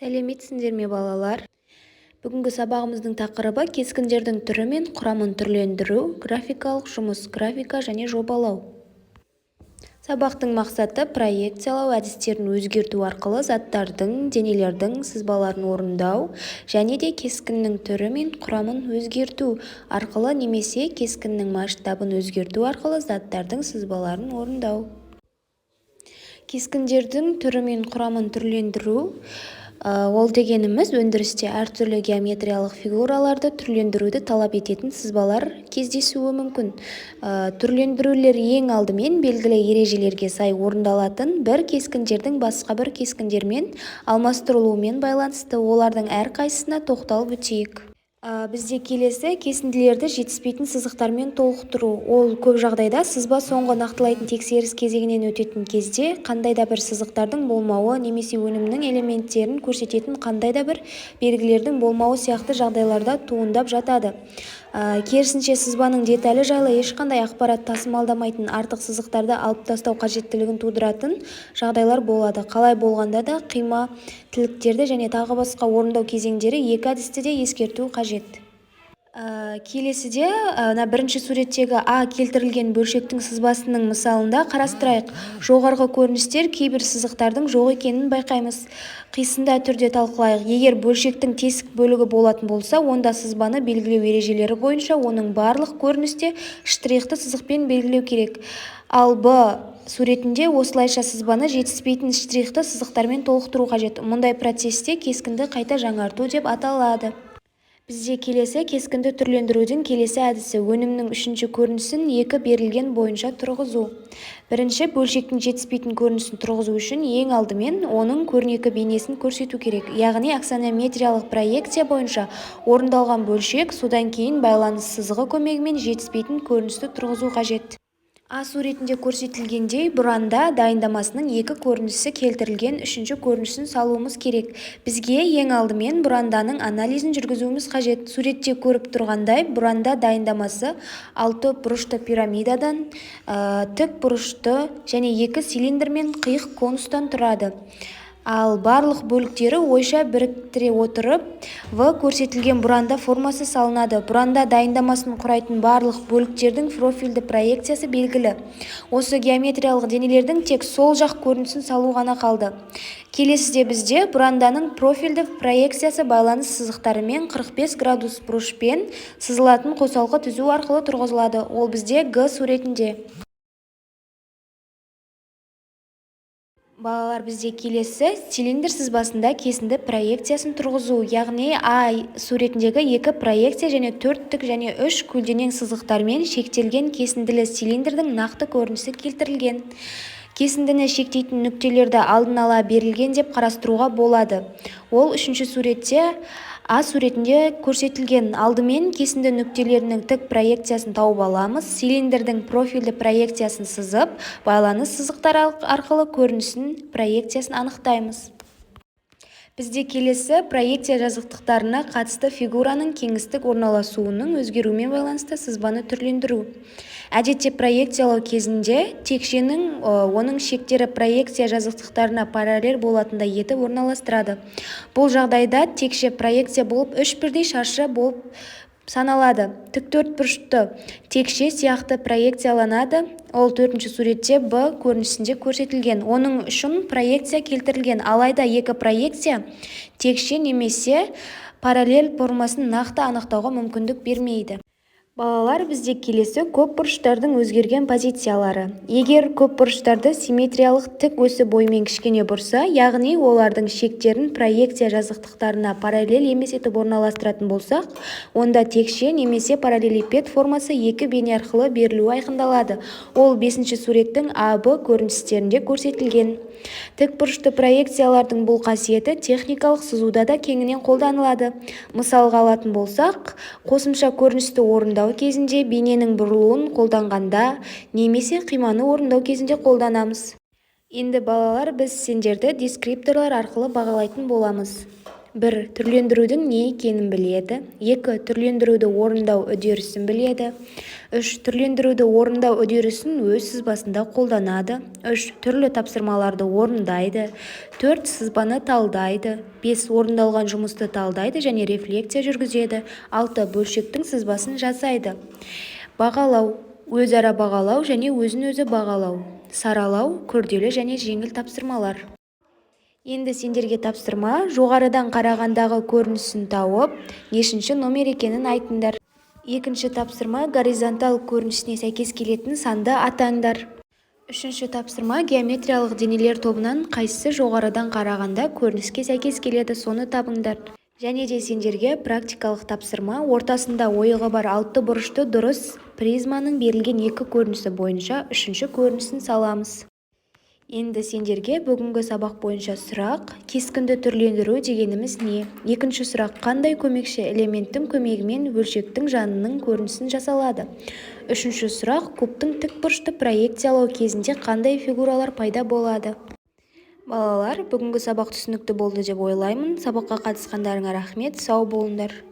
Сәлеметсіңдер ме, балалар! Бүгінгі сабағымыздың тақырыбы: кескіндердің түрі мен құрамын түрлендіру, графикалық жұмыс, графика және жобалау. Сабақтың мақсаты: проекциялау әдістерін өзгерту арқылы заттардың, денелердің сызбаларын орындау және де кескіннің түрі мен құрамын өзгерту арқылы немесе кескіннің масштабын өзгерту арқылы заттардың сызбаларын орындау. Кескіндердің түрі мен құрамын түрлендіру ол дегеніміз өндірісте әртүрлі геометриялық фигураларды түрлендіруді талап ететін сызбалар кездесуі мүмкін. Түрлендірулер ең алдымен белгілі ережелерге сай орындалатын бір кескіндердің басқа бір кескіндермен алмастырылуымен байланысты. Олардың әрқайсысына тоқталып өтейік. Бізде келесі кесінділерді жетіспейтін сызықтармен толықтыру. Ол көп жағдайда сызба соңғы нақтылайтын тексеріс кезеңінен өтетін кезде қандай да бір сызықтардың болмауы немесе өнімнің элементтерін көрсететін қандай да бір белгілердің болмауы сияқты жағдайларда туындап жатады. Керісінше, сызбаның деталі жайлы ешқандай ақпарат тасымалдамайтын артық сызықтарды алып тастау қажеттілігін тудыратын жағдайлар болады. Қалай болғанда да, қима тіліктерді және тағы басқа орындау кезеңдері екі әдісті де ескерту қажет. Келесіде мына бірінші суреттегі А келтірілген бөлшектің сызбасының мысалында қарастырайық. Жоғарғы көріністер кейбір сызықтардың жоқ екенін байқаймыз. Қисында түрде талқылайық. Егер бөлшектің тесік бөлігі болатын болса, онда сызбаны белгілеу ережелері бойынша оның барлық көріністе штрихты сызықпен белгілеу керек. Ал Б суретінде осылайша сызбаны жетіспейтін штрихты сызықтармен толықтыру қажет. Мұндай процесте кескінді қайта жаңарту деп аталады. Бізде келесі кескінді түрлендірудің келесі әдісі: өнімнің үшінші көрінісін екі берілген бойынша тұрғызу. Бірінші бөлшектің жетіспейтін көрінісін тұрғызу үшін ең алдымен оның көрнекі бейнесін көрсету керек, яғни аксонометриялық проекция бойынша орындалған бөлшек, содан кейін байланыс сызығы көмегімен жетіспейтін көріністі тұрғызу қажет. А суретінде көрсетілгендей, бұранда дайындамасының екі көрінісі келтірілген, үшінші көрінісін салуымыз керек. Бізге ең алдымен бұранданың анализін жүргізуіміз қажет. Суретте көріп тұрғандай, бұранда дайындамасы алты бұрышты пирамидадан, тік бұрышты және екі цилиндр мен қиық конустан тұрады. Ал барлық бөліктері ойша біріктіре отырып, В көрсетілген бұранда формасы салынады. Бұранда дайындамасын құрайтын барлық бөліктердің профильді проекциясы белгілі. Осы геометриялық денелердің тек сол жақ көрінісін салу ғана қалды. Келесіде бізде бұранданың профильді проекциясы байланыс сызықтарымен 45 градус бұрышпен сызылатын қосалқы түзу арқылы тұрғызылады. Ол бізде Г суретінде. Балалар, бізде келесі цилиндр сызбасында кесінді проекциясын тұрғызу, яғни А суретіндегі екі проекция және төрт тік және үш көлденең сызықтармен шектелген кесінділі цилиндрдің нақты көрінісі келтірілген. Кесіндіні шектейтін нүктелерді алдын ала берілген деп қарастыруға болады. Ол үшінші суретте, А суретінде көрсетілген. Алдымен кесінді нүктелерінің тік проекциясын тауып аламыз. Цилиндрдің профильді проекциясын сызып, байланыс сызықтары арқылы көрінісін проекциясын анықтаймыз. Бізде келесі проекция жазықтықтарына қатысты фигураның кеңістік орналасуының өзгеруімен байланысты сызбаны түрлендіру. Әдетте проекциялау кезінде текшенің оның шектері проекция жазықтықтарына параллель болатындай етіп орналастырады. Бұл жағдайда текше проекция болып үш бірдей шаршы болып саналады. Тік төртбұрышты текше сияқты проекцияланады. Ол төртінші суретте, Б көрінісінде көрсетілген. Оның үшін проекция келтірілген. Алайда екі проекция текше немесе параллель формасын нақты анықтауға мүмкіндік бермейді. Балалар, бізде келесі көп бұрыштардың өзгерген позициялары. Егер көп бұрыштарды симметриялық тік осі бойымен кішкене бұрса, яғни олардың шектерін проекция жазықтықтарына параллель емес етіп орналастыратын болсақ, онда текше немесе параллелепипед формасы екі бейне арқылы берілуі айқындалады. Ол бесінші суреттің А, Б көріністерінде көрсетілген. Тік бұрышты проекциялардың бұл қасиеті техникалық сызуда да кеңінен қолданылады. Мысалға алатын болсақ, қосымша көріністі орындау кезінде бейненің бұрылуын қолданғанда немесе қиманы орындау кезінде қолданамыз. Енді, балалар, біз сендерді дескрипторлар арқылы бағалайтын боламыз. 1. Түрлендірудің не екенін біледі. 2. Түрлендіруді орындау үдерісін біледі. 3. Түрлендіруді орындау үдерісін өз сызбасында қолданады. 3. Түрлі тапсырмаларды орындайды. 4. Сызбаны талдайды. 5. Орындалған жұмысты талдайды және рефлекция жүргізеді. 6. Бөлшектің сызбасын жасайды. Бағалау: өзара бағалау және өзін-өзі бағалау. Саралау: күрделі және жеңіл тапсырмалар. Енді сендерге тапсырма: жоғарыдан қарағандағы көрінісін тауып, нешінші номер екенін айтыңдар. Екінші тапсырма: горизонталь көрінісіне сәйкес келетін санды атаңдар. Үшінші тапсырма: геометриялық денелер тобынан қайсысы жоғарыдан қарағанда көрініске сәйкес келеді, соны табыңдар. Және де сендерге практикалық тапсырма: ортасында ойығы бар алты бұрышты дұрыс призманың берілген екі көрінісі бойынша үшінші көрінісін саламыз. Енді сендерге бүгінгі сабақ бойынша сұрақ: кескінді түрлендіру дегеніміз не? Екінші сұрақ: қандай көмекші элементтің көмегімен бөлшектің жанының көрінісін жасалады? Үшінші сұрақ: кубтың тікбұрышты проекциялау кезінде қандай фигуралар пайда болады? Балалар, бүгінгі сабақ түсінікті болды деп ойлаймын. Сабаққа қатысқандарыңа рахмет, сау болыңдар.